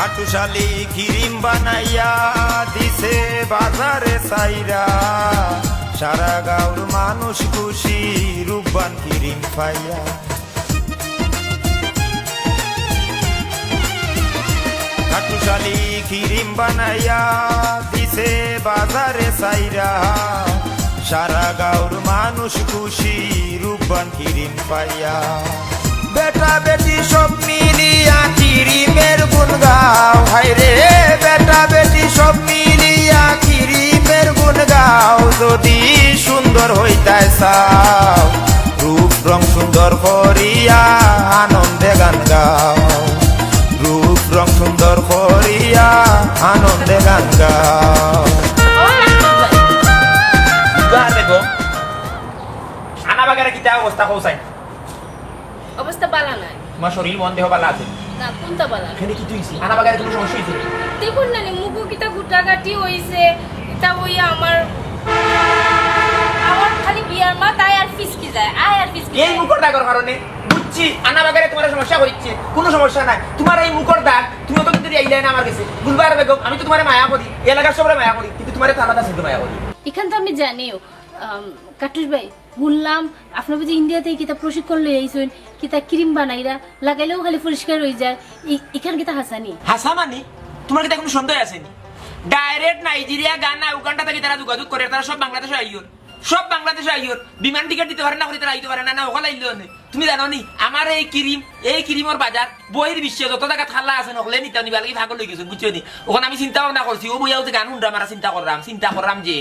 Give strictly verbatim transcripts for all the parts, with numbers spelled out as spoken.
আটুশালি ক্রিম বানাইয়া দিছে বাজারে সাইরা, সারা গাঁওর মানুষ খুশি রূপবান ক্রিম পাইয়া। আটুশালি ক্রিম বানাইয়া দিছে বাজারে সাইরা, সারা গাঁওর মানুষ খুশি রূপবান ক্রিম পাইয়া। বেটা বেটি সব মিলিয়া ক্রিমের গুণ গাও, হায় রে। বেটা বেটি সব মিলিয়া ক্রিমের গুণ গাও, যদি সুন্দর হইতায় চাও, রূপ রং সুন্দর করিয়া আনন্দে গান গাও, রূপ রং সুন্দর করিয়া আনন্দে গান গাও। বাহ, দেখো, আনা বাগারে কিতা অবস্থা কও চাই? অবস্থা বালা নাই। তোমার শরীর মন দেহ বালা আছে? না, কোনটা বালা নাই? কেনে কিতা অইছে? আনা বাগারে কোনো সমস্যা অইছে নি? দেখুন না নি, মুখো কিতা গুটাগাটি অইছে, ইতা অইয়া আমার, আমার খালি বিয়ার মাত আয় আর ফিসকি যায়, আয় আর ফিসকি এই যায়। মুখর দাগর কারণে বুঝছি, আনা বাগারে তোমার সমস্যা অইছে, কোনো সমস্যা নাই। তোমার এই মুখর দাগ, তুমি অত কিন্তু আইলায় না আমার গেছে। গুলবার বেগম, আমি তো তোমারে মায়া করি, এলাকার সবরে মায়া করি, কিন্তু তোমারে তো আলাদা চিনতে মায়া করি। ইখান তো আমি জানিও, আম, কাটুস ভাই, হুনলাম, আপনে বুঝি ইন্ডিয়া থাকি কিতা প্রশিক্ষণ লই আইছইন, কিতা ক্রিম বানাইরা, লাগাইলেও খালি পরিষ্কার অই যায়। ই-, ইখান কিতা হাছা নি? হাছা মানি? তোমার কিতা কোনো সন্দেহ আছে নি? Direct নাইজেরিয়া, গানা, উগান্ডা থাকি তারা যোগাযোগ করে, তারা সব বাংলাদেশো আইয়র। সব বাংলাদেশো আইয়র। বিমান টিকিট দিতে পারে না, করি তারা আইতে পারে না, না, ওখানে আইলে অনে। তুমি জানো নি, আমার এই ক্রিম, এই ক্রিমর বাজার, বহির বিশ্বে যত জাগাত খালা আছে, নকলে নিতা নিবা লাগি পাগল অই গেছে, বুঝছো নি? অখন আমি চিন্তা ভাবনা করছি, ও বইয়াও যে গান হুনরাম, আমরা চিন্তা কররাম, চিন্তা কররাম যে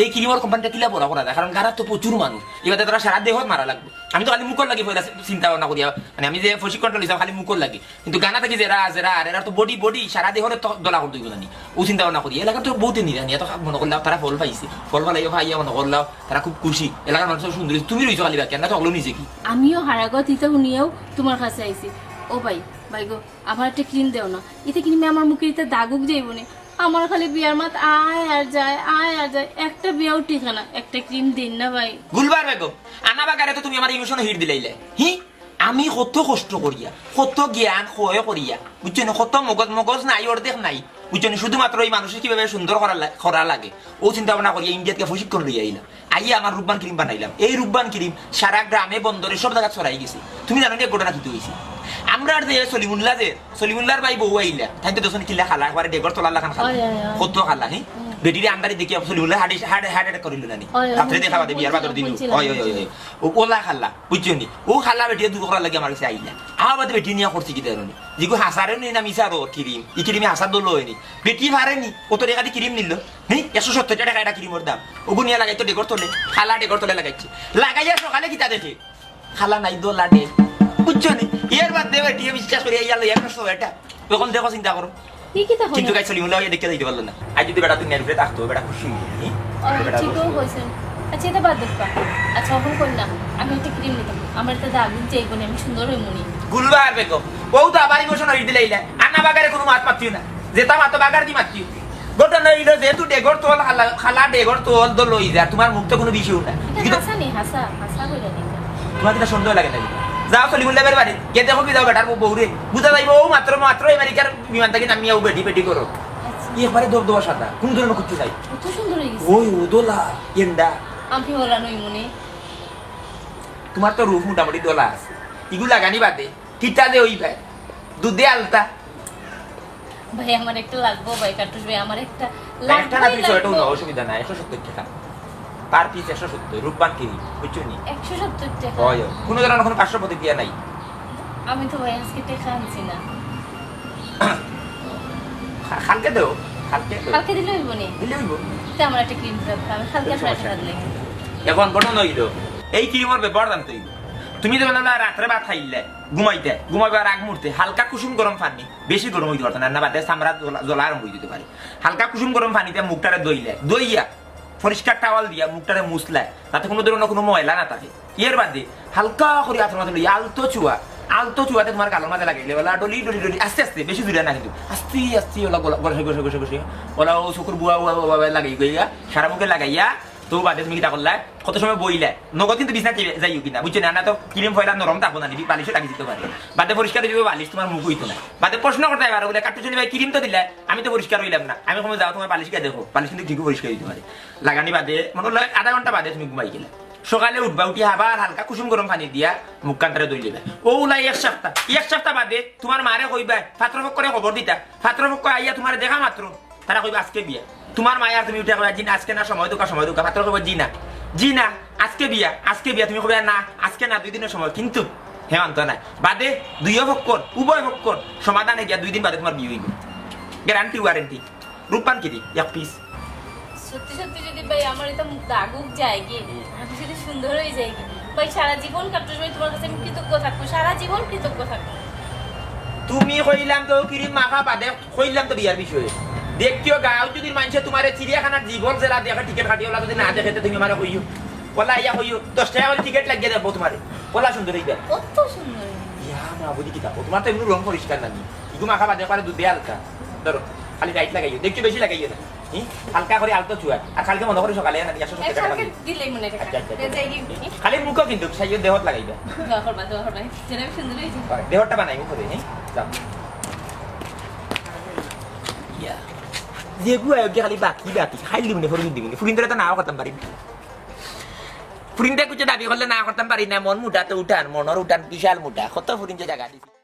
এই ক্রিমর কোম্পানিটা কিলা বড় করা যায়, কারণ গানাত তো প্রচুর মানুষ, এবার তারা সারা দেহত মারা লাগবো। আমি তো খালি মুখর লাগি পয়লা চিন্তা ভাবনা করিয়া, মানে, আমি যে প্রশিক্ষণটা লইছিলাম খালি মুখর লাগি, কিন্তু গানা থাকি যেরা, যেরা, আর এরা তো body, body সারা দেহরে তো দলা করে দিবো জানি। ও চিন্তা ভাবনা করি, এলাকা তো বহুত নিরা নিয়া তো মনে করলাম তারা ফল পাইছে, ফল ফালাইয়া খাইয়া মনে করলাম তারা খুব খুশি, এলাকার মানুষ সব সুন্দর, তুমি রইছো খালি বাকি, আমরা তো হলো নিজে কি। আমিও হারাগত ইতা হুনিয়াও তোমার কাছে আইছি। ও ভাই, ভাই গো, আমার একটা ক্রিম দেও না, ইতা ক্রিমে আমার মুখে ইতা দাগ উগ যাইবো নে। আমার খালি বিয়ার মাত আয় আর যায়, আয় আর যায়, একটা বিয়াও টিকে না, একটা ক্রিম দিন না ভাই। গুলবার বেগম, আনা বাগারে তো তুমি আমার ইমোশন হিট দিলাইলে। হি, আমি কত কষ্ট করিয়া, কত জ্ঞান ক্ষয় করিয়া, বুঝছো নি, কত মগজ, মগজ নাই, অর্ধেক নাই, বুঝছো নি, শুধুমাত্র এই মানুষরে কিভাবে সুন্দর করা লা-, করা লাগে, ও চিন্তা ভাবনা করিয়া ইন্ডিয়াত গিয়া প্রশিক্ষণ লইয়া আইলাম। আইয়া আমার রূপবান ক্রিম বানাইলাম। এই রূপবান ক্রিম সারা গ্রামে বন্দরে সব জাগাত ছড়াই গেছে। তুমি জানো নি এক ঘটনা কিতা অইছে? আমরার যে সলিমুল্লাহ যে, সলিমুল্লাহর ভাই বউ আইলা, তাইন তো দেখছো নি কিলা খালা, একবারে ডেগর তলার লাখান খালা। অয়, অয়, অয়। কত খালা, হি? হুম। বেটিরে আন্দারি দেখিয়া Salimullah heart, heart, heart attack করিল না নি? অয়, অয়, রাত্রে দেখা বাদে বিয়ার বাদর দিন। বলছিলাম, অয়, অয়, অয়, বলছিলাম। অয়। ও, ওলা খালা, বুঝছো নি? ও খালা বেটিয়ে দূর করার লাগি আমার গেছে আইলা। আমার বাদে বেটিয়ে নিয়া করছে কিতা জানো নি? যেগু হাসারে নি না মিছা রো ক্রিম, ই ক্রিমে হাসার দল অয় নি। বেটি পারে নি, অত টেকা দি ক্রিম নিল। হি, একশো সত্তর টেকা একটা ক্রিমর দাম। ওগু নিয়া লাগাইতো ডেগর তলে, খালা ডেগর তলে লাগাইছে। লাগাইয়া সকালে কিতা দেখে? খালা নাই দলা ডেগ। বুঝছো নি? এর বাদে বেটিয়ে বিশ্বাস করিয়া ইয়া লইয়া করছো এটা। অখন দেখো চিন্তা করো। ই কিতা কইলা? কিন্তু গাই সলিমুল্লাহ অইয়া দেখিয়া যাইতে পারলো না। আইজ যদি বেটা দুনিয়ার উপরে থাকতো, বেটা খুশি অইলো নি। ও, বেটা ঠিকও খুশি। কইছেন। আচ্ছা, ইতা বাদ দেও বা। আচ্ছা, অখন কই না, আমি একটা ক্রিম নিতাম। আমার ইতা দাগ উগ যাইবো নে, আমি সুন্দর অইমু নি। গুলবার বেগম, ও তো আবার ইমোশন হিট দিলাইলা। আনা বাগারে কোনো মাত মাতিও না। যেতা মাতো বাগার দি মাতিও। ঘটনা অইলো, যেহেতু ডেগর তল খালা, খালা ডেগর তল দল অই যায়, তোমার মুখ তো কোনো বিষয় না। ইতা কিন্তু হাছা নি, হাছা, হাছা কইলা নি। তোমার কিতা সন্দেহ লাগে না? যাও সলিমুল্লাহর বাড়ি, গিয়া দেখো কি যাও বেটার বউ, বউরে। বুঝা যাইবো, ও মাত্র, মাত্র আমেরিকার বিমান থাকি নামিয়া ও বেটি বেটি করো। আচ্ছা। ই একবারে দবদবা সাদা, কোনো ধরনের কিচ্ছু নাই। কত সুন্দর অই গেছে। ওই, ও দলা, এন্ডা। আমি ওলা নই মনে। তোমার তো রূপ মোটামুটি দলা আছে। ইগু লাগানি বাদে, কিতা যে অইবায়? দুধে আলতা। ভাই, আমার একটা লাগবো ভাই, কাটুস ভাই, আমার একটা না, একটা না, লাগবোই তুই ছয়টা লাগবো। নাও, অসুবিধা নাই, একশো সত্তর টেকা। Per piece একশো সত্তর, রূপবান ক্রিম, বুঝছো নি? একশো সত্তর টেকা? অয়, অয়। কোনো ধরনের কোনো পার্শ্ব প্রতিক্রিয়া নাই। আমি তো ভাই আজকে টেকা আনছি না। কা-, কালকে দেও, কালকে দেও। কালকে দিলে অইবো নি? দিলে অইবো। তে আমার একটা ক্রিম দরকার, আমি কালকে কোনো আপনার সমস্যা সাথে নেই। লাগি। অখন ঘটনা অইলো, এই ক্রিমর ব্যবহার জানতে অইবো। তুমি যেমন আমরা রাত্রে ভাত খাইলে, ঘুমাইতে, ঘুমাইবার আগ মুহূর্তে হালকা কুসুম গরম পানি, বেশি গরম অইতে পারতো না, না বাদে চামড়া জ্বলা, জ্বলা আরম্ভ অই যেতে পারে। হালকা কুসুম গরম পানিতে মুখটারে ধইলে, ধইয়া পরিষ্কার টাওয়াল দিয়া মুখটারে মুছলে, যাতে কোনো ধরনের কোনো ময়লা না থাকে। এর বাদে হালকা করি আতর মাথা লইয়া আলতো চুয়া, আলতো চুয়াতে তোমার গালর মাঝে লাগাইলে, ওলা ডলি ডলি ডলি, আস্তে আস্তে, বেশি জুরে না কিন্তু, আস্তে আস্তে ওলা গলা, ঘষে ঘষে ঘষে ঘষে, ওলা ও চকুর বুয়া বুয়া বুয়া বুয়া লাগাই গইয়া, সারা মুখে লাগাইয়া, তো বাদে তুমি কিতা করলা? কত সময় বইলা? নগদ কিন্তু বিছনা যাইও কিনা, বুঝছো না? না তো ক্রিম পয়লা নরম থাকবো না, নিবি বালিশও লাগি দিতে পারে। বাদে পরিষ্কার অই যাইবো বালিশ, তুমার মুখ অইতো না। বাদে প্রশ্ন করতে পারো বুলে, "কাট্টু চলি ভাই, ক্রিম তো দিলা, আমি তো পরিষ্কার অইলাম না।" আমি কমু, "যাও, তুমার বালিশ গিয়া দেখো, বালিশ কিন্তু ঠিকউ পরিষ্কার অইতো পারে।" লাগানি বাদে মনো অয় আধা ঘন্টা বাদে তুমি ঘুমাই গেলা। সকালে উঠবা, উঠি আবার হালকা কুসুম গরম পানি দিয়া মুখ কান্তারে ধুই লিবা। অউ লাই এক সপ্তাহ, এক সপ্তাহ বাদে তুমার মারে কইবা, পাত্রপক্ষরে খবর দিতা, পাত্রপক্ষ আইয়া তুমারে দেখা মাত্র তারা কইবা, "আজকে বিয়া।" তুমার মায়ে আর তুমি উঠিয়া কইবা, "জি না, আজকে না, সময় দেউক্কা, সময় দেউক্কা।" পাত্র কইবা, "জি না, জি না, আজকে বিয়া, আজকে বিয়া।" তুমি কইবা, "না, আজকে না, দুই দিনর সময়।" কিন্তু হে মানতো নায়। বাদে দুইও পক্ষর, উভয় পক্ষর সমাধানে গিয়া দুই দিন বাদে তুমার বিয়া অইবো। Guarantee, warranty. রূপবান কিরি, এক পিস। সত্যি সত্যি যদি ভাই আমার ইতা মুখ দাগুক যায়গি, আমি যদি সুন্দর অই যাইগি, ভাই সারা জীবন কাট্টু চলি ভাই তুমার কাছে আমি কৃতজ্ঞ থাকমু, সারা জীবন কৃতজ্ঞ থাকমু। তুমি কইলাম তো ক্রিম মাখা বাদে, কইলাম তো বিয়ার বিষয়ে। দেখিও গাঁও যদি মানষে তুমারে চিড়িয়াখানার জীবন জেলা দেখে টিকিট কাটিয়া অলা যদি না দেখে, তে তুমি আমারে কইও। অলা আইয়া কইও, "দশ টেকা করি টিকিট লাগিয়া দেখবো তুমারে।" অলা সুন্দর অইবা। কত সুন্দর। ইয়া মা, বুঝি কিতা? ও, তুমার তো এমনে রং পরিষ্কার নানি। ইগু মাখা বাদে পারে দুধে হালকা। ধরো, খালি টাইট লাগাইও। দেখিও বেশি লাগাইও না। হুম? হালকা করি আলতো ছুয়া। আর কালকে মনো করি সকালে আনা, একশো সত্তর টাকা দিলে মনে রাখা। আচ্ছা, আচ্ছা, আচ্ছা। খালি মুখো কিন্তু, সাইও দেহত লাগাইবা। দোয়া করবা, দোয়া করবা। যেন আমি সুন্দর অই যাই। দেহটা বানাই মুখো দে, হ্যাঁ? যাও। ইয়া। যেগু আয়োগে খালি বাকি, বাকি। খাইলি মনে, ফরিন দিবি। ফরিন ধরে তো নাও করতাম পারি। ফরিন দেখে কিছু দাবি করলে না করতাম পারি না। মন মুটা তো উঠান, মনর উঠান বিশাল মুটা। কত ফরিন যে জাগা দিছি।